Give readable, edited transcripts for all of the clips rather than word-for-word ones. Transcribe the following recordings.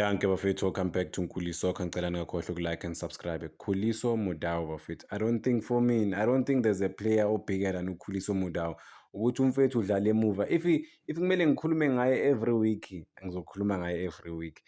Dankie bafethu, welcome back to Nkuli Soccer. Ngicela ningakhohlwa uku-like and subscribe. Khuliso Mudau bafethu. I don't think for me, I don't think there's a player o-bigger than uKhuliso Mudau. Ukuthi umfethu udlala emuva. If kumele ngikhulume ngaye every week, ngizokhuluma ngaye every week.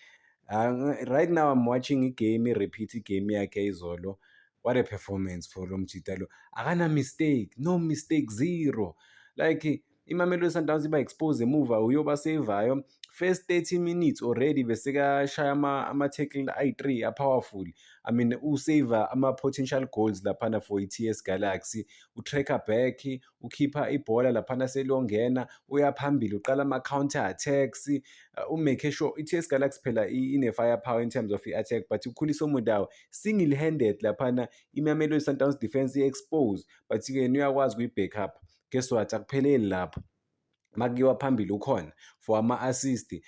Right now I'm watching igame, i-repeat igame yakhe izolo. What a performance for lo mjita lo. Akana mistake, no mistake, zero. Like, iMamelodi Sundowns iba expose emuva, uyoba-save-ayo. First 30 minutes already besekashaya ama-tackle ayi-3 a-powerful. I mean, u-save ama-potential goals laphana for i-TS Galaxy. U-tracker back, ukhipha ibhola laphana seliyongena, uya phambili, uqala ama-counter attacks, u-make sure i-TS Galaxy phela ine-fire power in terms of i-attack, but uKhuliso Mudau single handed laphana iMamelodi Sundowns defense i-expose, but-ke yena uyakwazi ukuyi-back up. Guess what, akupheleli lapho. Makuyiwa phambili ukhona for ama-assist,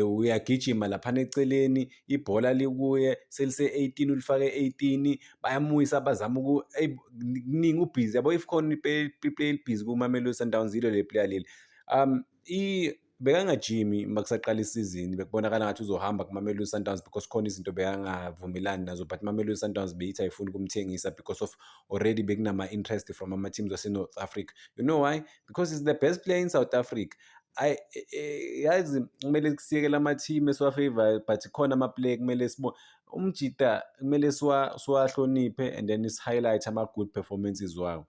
uyagijima laphana eceleni, ibhola likuye selise-18, ulifake 18, bayamuyisa, bazama kuningi, u-busy yabo. If khona i-player eli-busy kuMamelodi Sundowns, yilo le player leli. Bekangajimi makusaqala isizini, bekubonakala ngathi uzohamba kuMamelodi Sundowns because khona izinto bekangavumelani nazo, but Mamelodi Sundowns beyithi ayifuni ukumthengisa because of already bekunama-interest from ama-teams wase-North Africa. You know why? Because he's the best player in South Africa. Yazi, kumele siyekele ama-team esiwa-favour, but khona ama-player kumele sibone umjita, kumele siwahloniphe and then si-highlight ama-good performances wawo.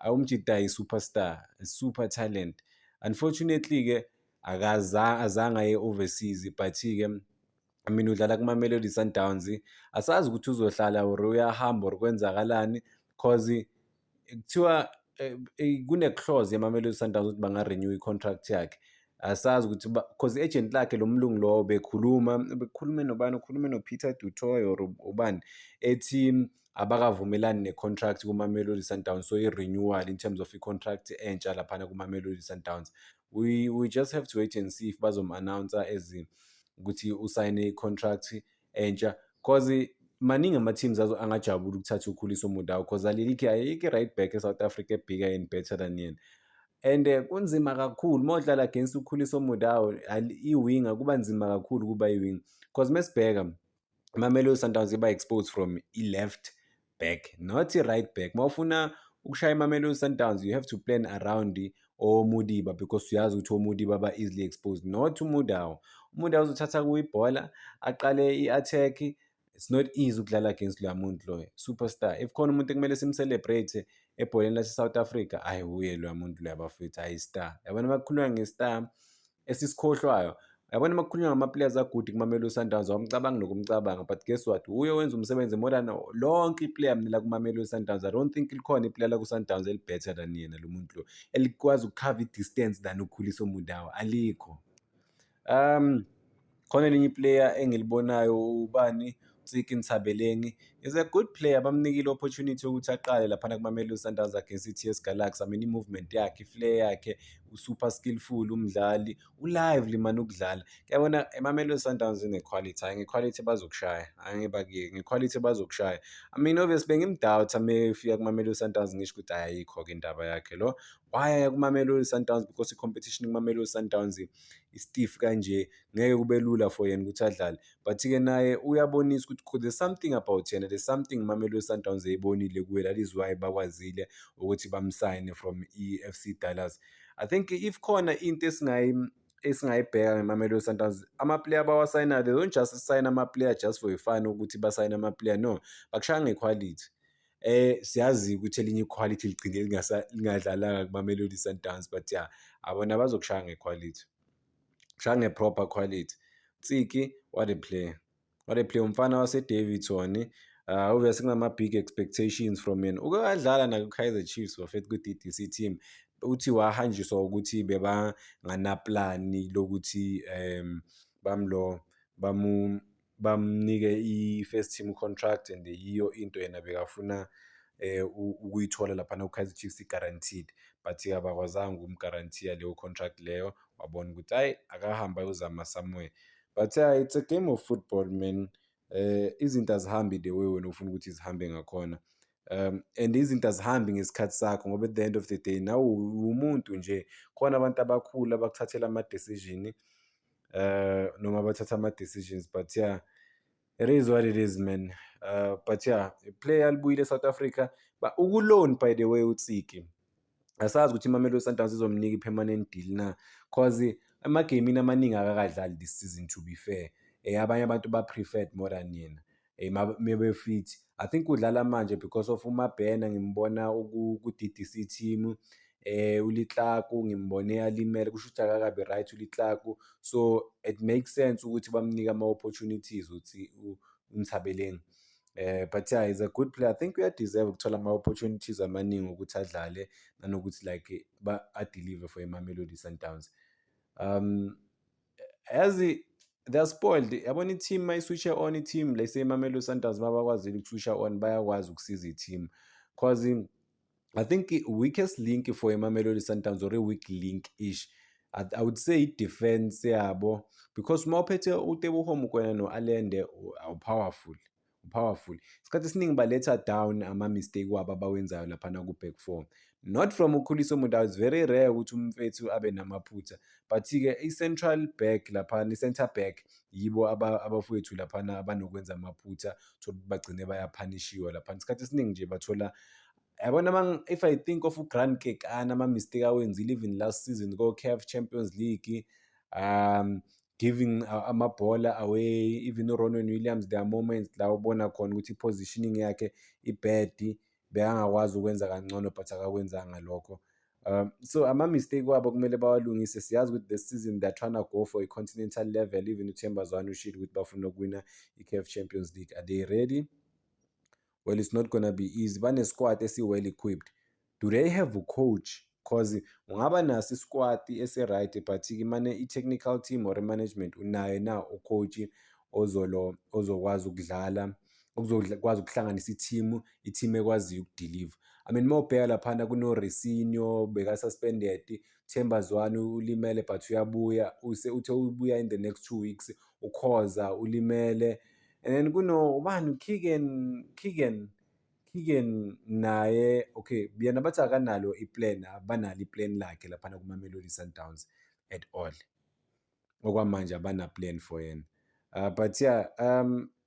Umjita yi-superstar, super talent. Unfortunately-ke azange aye overseas, but-ke, I mean, udlala kuMamelodi Sundowns. Asazi ukuthi uzohlala or uyahamba or kwenzakalani, 'cause kuthiwa kune-clause yeMamelodi Sundowns ukuthi banga-renew i-contract yakhe. Asazi ukuthi, 'cause i-agent lakhe lo mlungu lo bekhuluma, bekhulume nobani, ukhulume no-Peter du Toit or ubani, ethi abakavumelani ne-contract kuMamelodi Sundowns, so i-renewal in terms of i-contract entsha laphana kuMamelodi Sundowns. We just have to wait and see if bazom-announce-a as ukuthi usayine i-contract entsha, 'cause maningi ama-teams angajabula ukuthatha uKhuliso Mudau, 'cause alikho, ayikho i-right back e-South Africa e-bigger and better than yena. And kunzima kakhulu uma udlala against uKhuliso Mudau, i-winger, kuba nzima kakhulu ukuba i-winger, 'cause mesibheka iMamelodi Sundowns iba exposed from i-left back, not i-right back. Mawufuna ukushaya iMamelodi Sundowns, you have to plan around oModiba, because uyazi ukuthi oModiba ba-easily exposed, not uMudau. UMudau uzothatha kuye ibhola, aqale i-attack. It's not easy ukudlala against loya muntu loyo, superstar. If khona umuntu ekumele sim-celebrate ebholeni lase-South Africa, hhayi, wuye loya muntu loya bafethu, hhayi, star. Yabona uma kukhulunywa nge-star esisikhohlwayo, yabona uma kukhulunywa ngama-players a-good kuMamelodi Sundowns, awumcabangi nokumcabanga, but guess what, wuye owenza umsebenzi more than lonke i-player mina la kuMamelodi Sundowns. I don't think likhona i-player la ku-Sundowns eli-better than yena lo muntu lo, elikwazi uku-cover i-distance than uKhuliso Mudau, alikho. Khona elinye i-player engilibonayo, ubani, uTsiki Ntsabeleng is a good player. Bamnikile i-opportunity yokuthi aqale laphana kuMamelodi Sundowns against i-TS Galaxy. I mean, i-movement yakhe, i-flair yakhe, u-super skillful umdlali, u-lively man ukudlala. Yabona, iMamelodi Sundowns ine-quality, hhayi, nge-quality bazokushaya, angeke bakuyeke, nge-quality bazokushaya. I mean, obviously bengim-doubt-a mefika kuMamelodi Sundowns, ngisho ukuthi hhayi, ayikho-ke indaba yakhe lo. Why aya kuMamelodi Sundowns? Because i-competition kuMamelodi Sundowns i-stiff kanje, ngeke kube lula for yena ukuthi adlale. But-ke naye uyabonisa ukuthi there's something about yena, there's something iMamelodi Sundowns eyibonile kuye, that is why bakwazile ukuthi bamsayine from i-FC Dallas. I think if khona into esingayibheka ngeMamelodi Sundowns, ama-player abawasayinayo, they don't just sign ama-player just for fun ukuthi basayine ama-player, no, bakushaya nge-quality. Siyazi ukuthi elinye i-quality ligcine lingadlalanga kuMamelodi Sundowns, but yeah, abona bazokushaya nge-quality, kushaya nge-proper quality. Tsiki, what a player, what a player, umfana wase-Daveyton. Obviously kunama-big expectations from yena. Uke wadlala naku-Kaizer Chiefs bafethu, ku-D_D_C team. Uthi wahanjiswa ukuthi bebanganaplani lokuthi bamlo bamnike i-first team contract, and yiyo into yena bekafuna ukuyithola laphana ku-Kaizer Chiefs, i-guaranteed, but-ke abakwazanga ukum-guarantee-a leyo contract leyo. Wabona ukuthi hhayi, akahambe ayozama somewhere. But yeah, it's a game of football, man. Izinto azihambi the way wena ofuna ukuthi zihambe ngakhona, and izinto azihambi ngesikhathi sakho, ngoba at the end of the day nawe uwumuntu nje, khona abantu abakhulu abakuthathela ama-decision. Noma bathatha ama-decisions, but yeah, it is what it is, man. But yeah, player libuyile e-South Africa, but uku-loan, by the way, uTsiki. Asazi ukuthi iMamelodi Sundowns izomnika i-permanent deal na, 'cause emagemini amaningi akakadlali this season, to be fair. Abanye abantu ba-preferred more than yena mebe-fit. I think udlala manje because of uMabhena, ngimbona ku-D_D_C team, uLitlako ngimbone alimele, kusho ukuthi akakabi right uLitlako. So it makes sense ukuthi bamnike ama-opportunities ukuthi uNthabeleng. But yeah, he's a good player. I think uya-deserve ukuthola ama-opportunities amaningi ukuthi adlale nanokuthi like a-deliver for iMamelodi Sundowns. Yazi, they are spoiled, yabona, i-team mayi-switch-e on, i-team let's say iMamelodi Sundowns, mabakwazile uku-switch-a on, bayakwazi ukusiza i-team, 'cause I think weakest link for iMamelodi Sundowns or a weak link-ish, I would say i-defense yabo, because uma uphethe uTeboho Mokoena no-Allende, awu-powerful, powerful. Isikhathi esiningi baletha down ama-mistake wabo abawenzayo laphana ku-back four, not from uKhuliso Mudau. It's very rare ukuthi umfethu abe namaphutha, but-ke i-central back laphana, i-center back, yibo abafowethu laphana abanokwenza amaphutha, thola ukuthi bagcine baya-punish-iwa laphana. Isikhathi esiningi nje bathola, yabona, if I think of uGrant Kekana, ama-mistake awenzile even last season ko-CAF Champions League, giving amabhola away, even uRonwen Williams, there are moments la ubona khona ukuthi i-positioning yakhe i-bad, bekangakwazi ukwenza kangcono, but akakwenzanga lokho. So ama-mistake wabo kumele bawalungise. Siyazi ukuthi this season they're trying to go for a continental level. Even uThemba Zwane ushilo ukuthi bafuna ukuwina i-CAF Champions League. Are they ready? Well, it's not gonna be easy. Bane-squad esi-well equipped. Do they have a coach? 'Cause ungaba naso i-squad esi-right, but mane i-technical team or i-management, unayo na u-coach ozolo ozokwazi ukudlala, okuzokwazi ukuhlanganisa i-team, i-team ekwaziyo uku-deliver? I mean, uma ubheka laphana kuno-Reisinho beka-suspended, Themba Zwane ulimele but uyabuya, uthe ubuya in the next 2 weeks, uKhoza ulimele, and then kuno ubani, Keagan naye, okay, yena bathi akanalo i-plan, abanalo i-plan lakhe laphana kuma-Mamelodi Sundowns at all. Okwamanje abana-plan for yena. But yeah,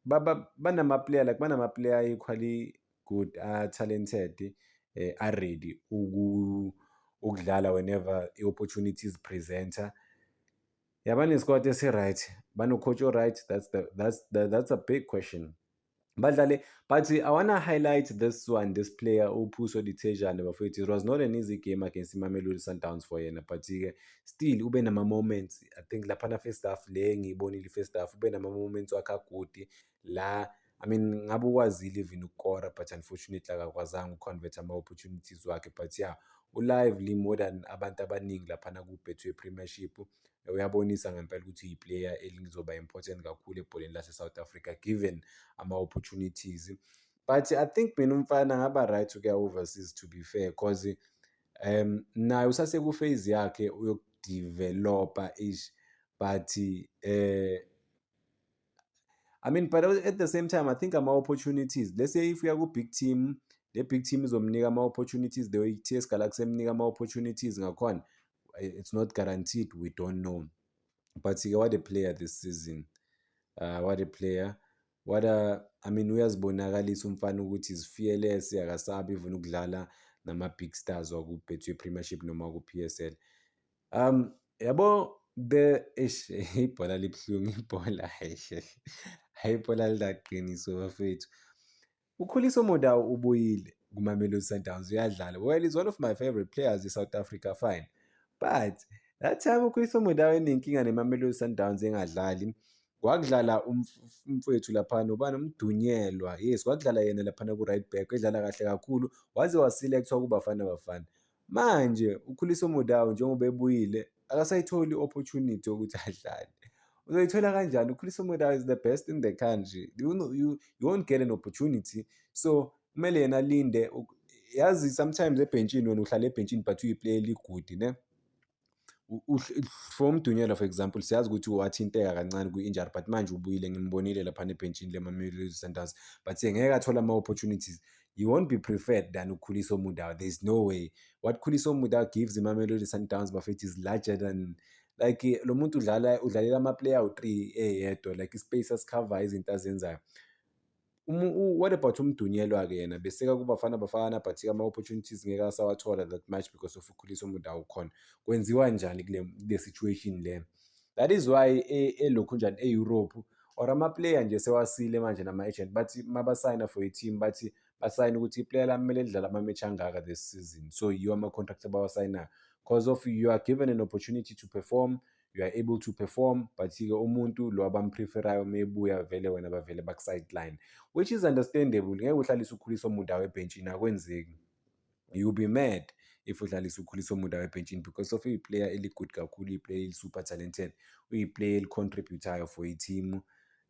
banama-player, like banama-player equally good, a-talented, a-ready ukudlala whenever i-opportunities present-a. Yeah, bane-squad esi-right, bano-coach o-right, that's a big question. Badlale, but I wanna highlight this one, this player, uPhuso Dithejane, bafowethu. It was not an easy game against iMamelodi Sundowns for yena, but-ke still ube nama-moments. I think laphana first half le engiyibonile, i-first half ube nama-moments wakhe a-good la. I mean, ngabe ukwazile even ukukora, but unfortunately akakwazanga uku-convert ama-opportunities wakhe. But yeah, u-lively more than abantu abaningi laphana ku-Betway Premiership. Uyabonisa ngempela ukuthi uyi-player elizoba important kakhulu ebholeni lase-South Africa given ama-opportunities. But I think mina umfana ngaba right ukuya overseas, to be fair, 'cause naye usaseku-phase yakhe uyoku-develop-a ish, but I mean, but at the same time, I think ama-opportunities, let's say if uya ku-big team, le big team izomnika ama-opportunities the way i-TS Galaxy emnika ama-opportunities ngakhona. It's not guaranteed, we don't know. But-ke what a player this season, what a player, what a, I mean, uyazibonakalisa umfana ukuthi is fearless, akasabi even ukudlala nama-big stars waku-Betway Premiership noma ku-PSL. Yabo, the eish, ibhola libuhlungu, ibhola, hhayi, ibhola alinaqiniso, bafethu. UKhuliso Mudau ubuyile kuMamelodi Sundowns, uyadlala. Well, he's one of my favorite players e-South Africa, fine. But that time uKhuliso Mudau enenkinga neMamelodi Sundowns engadlali, kwakudlala umfowethu laphana, ubani, uMdunyelwa, yes, kwakudlala yena laphana ku-right back, edlala kahle kakhulu, waze wa-select-wa kuBafana Bafana. Manje uKhuliso Mudau njengoba ebuyile akasayitholi i-opportunity yokuthi adlale. Uzoyithola kanjani? UKhuliso Mudau is the best in the country. You won't get an opportunity. So kumele yena alinde. Yazi, sometimes ebhentshini, wena uhlala ebhentshini but uyi-player eli-good ne. For uMdunyelwa, for example, siyazi ukuthi wathinteka kancane kwi-injury, but manje ubuyile, ngimbonile laphana ebhentshini le-Mamelodi Sundowns, but ngeke athole ama-opportunities. He won't be preferred than uKhuliso Mudau. There's no way. What Khuliso Mudau gives iMamelodi Sundowns, bafethu, is larger than Like lo muntu udlala, udlalela ama-player awu-three eyedwa, like i-space asi-cover-ayo, izinto azenzayo. What about uMdunyelwa-ke yena? Beseka kuBafana Bafana, but ama-opportunities ngeke asawathola that much because of uKhuliso Mudau khona. Kwenziwa njani kule situation le? That is why elokhunjani e-Europe or ama-player nje sewasile manje nama-agent, bathi mabasayina for i-team, bathi basayine ukuthi i-player lami kumele lidlale ama-match angaka this season. So yiwo ama-contract abawasayinayo because of you are given an opportunity to perform, you are able to perform, but-ke umuntu lo abam-prefer-ayo uma ebuya vele wena bavele baku-sideline, which is understandable. Ngeke uhlalise uKhuliso Mudau ebhentshini, akwenzeki. You'll be mad if udlalisa uKhuliso Mudau ebhentshini because of uyi-player eli-good kakhulu, uyi-player eli-super talented, uyi-player eli-contribute-ayo for i-team,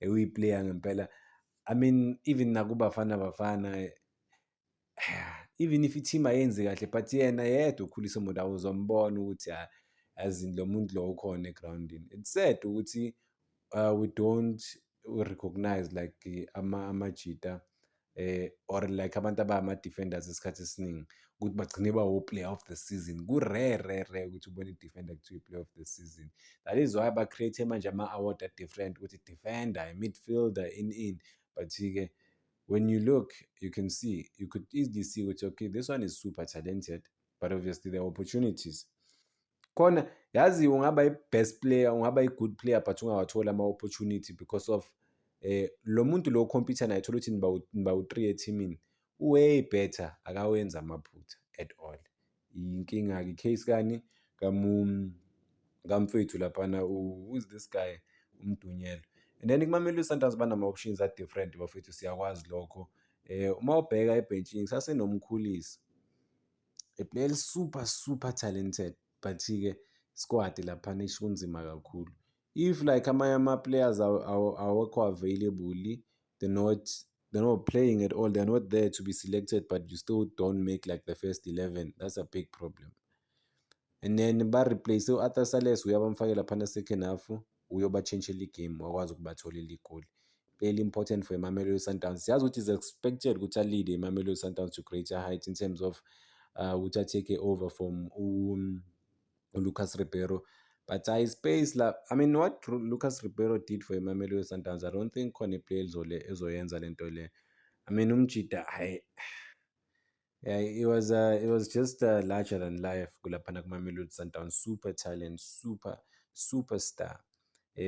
uyi-player ngempela. I mean, even nakuBafana Bafana, even if i-team ayenzi kahle, but yena yedwa uKhuliso Mudau uzombona ukuthi yazini lo muntu lo ukhona egrawundini. It's sad ukuthi we don't recognize like amajita or like abantu abama-defenders isikhathi esiningi ukuthi bagcine bawo-player of the season. Ku-rare, rare, rare ukuthi ubone i-defender kuthiwa i-player of the season. That is why ba-create manje ama-award a-different ukuthi defender, i-midfielder, in in. But-ke when you look, you can see, you could easily see ukuthi okay, this one is super talented, but obviously the opportunities khona, yazi, ungaba i-best player, ungaba i-good player, but ungawatholi ama-opportunity because of lo muntu lo o-compete naye, thola ukuthi nibawu-three ethimini, way better, akawenzi amaphutha at all. Inkinga-ke i-case kani kamfethu laphana, who is this guy, uMdunyelwa. And then kuMamelodi Sundowns banama-options a-different, bafethu, siyakwazi lokho. Uma ubheka ebhentshini kusasenomkhulisi, a player super super talented, but-ke squad laphana eish kunzima kakhulu. If like amanye ama-players awekho available, they're not playing at all, they're not there to be selected, but you still don't make like the first 11, that's a big problem. And then ba-replace u-Arthur Sales, uye bamfake laphana second half, uyoba-change-ela i-game, wakwazi ukubatholela igoli. Player important for iMamelodi Sundowns. Siyazi ukuthi is expected ukuthi a-lead-e iMamelodi Sundowns to greater heights in terms of ukuthi a-take over from uLucas Ribeiro. But space la, I mean, what Lucas Ribeiro did for iMamelodi Sundowns, I don't think khona i-player ezoyenza lento le. I mean, umjida, hayi, yeah, it was just larger than life kulaphana kuMamelodi Sundowns. Super talent, super superstar.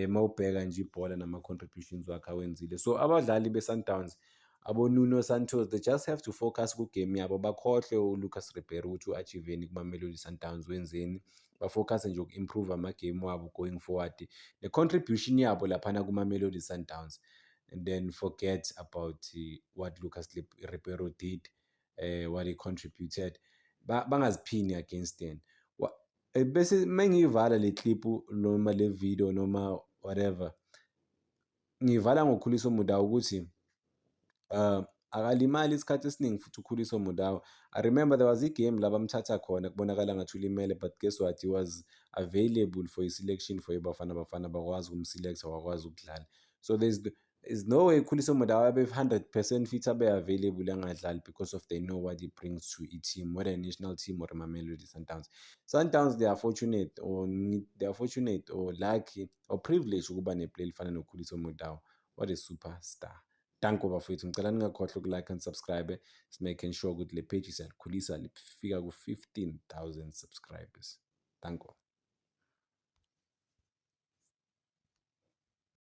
Mawubheka nje ibhola nama-contributions wakhe awenzile. So abadlali be-Sundowns, abo-Nuno Santos, they just have to focus ku-game yabo, bakhohlwe uLucas Ribeiro ukuthi u-achieve-eni kuMamelodi Sundowns, wenzeni. Ba-focus nje uku-improve ama-game wabo going forward, ne-contribution yabo laphana kuMamelodi Sundowns, and then forget about what Lucas Ribeiro did, what he contributed. Bangaziphini against yena. Bese mengiyivala le clip noma le video noma whatever, ngiyivala ngoKhuliso Mudau ukuthi akalimali isikhathi esiningi futhi uKhuliso Mudau. I remember there was i-game la bamthatha khona kubonakala ngathi ulimele, but guess what, he was available for i-selection for iBafana Bafana, bakwazi ukum-select-a, wakwazi ukudlala. So there's no way Khuliso Mudau abe 100% fit, abe available, angadlali because of they know what he brings to i-team, whether a national team or Mamelodi Sundowns. Sundowns, they are fortunate or lucky or privileged ukuba ne-player elifana noKhuliso Mudau. What a superstar. Danko bafowethu, ngicela ningakhohlwa uku-like and subscribe, making sure ukuthi le page siyalikhulisa lifika ku-15,000 subscribers. Danko.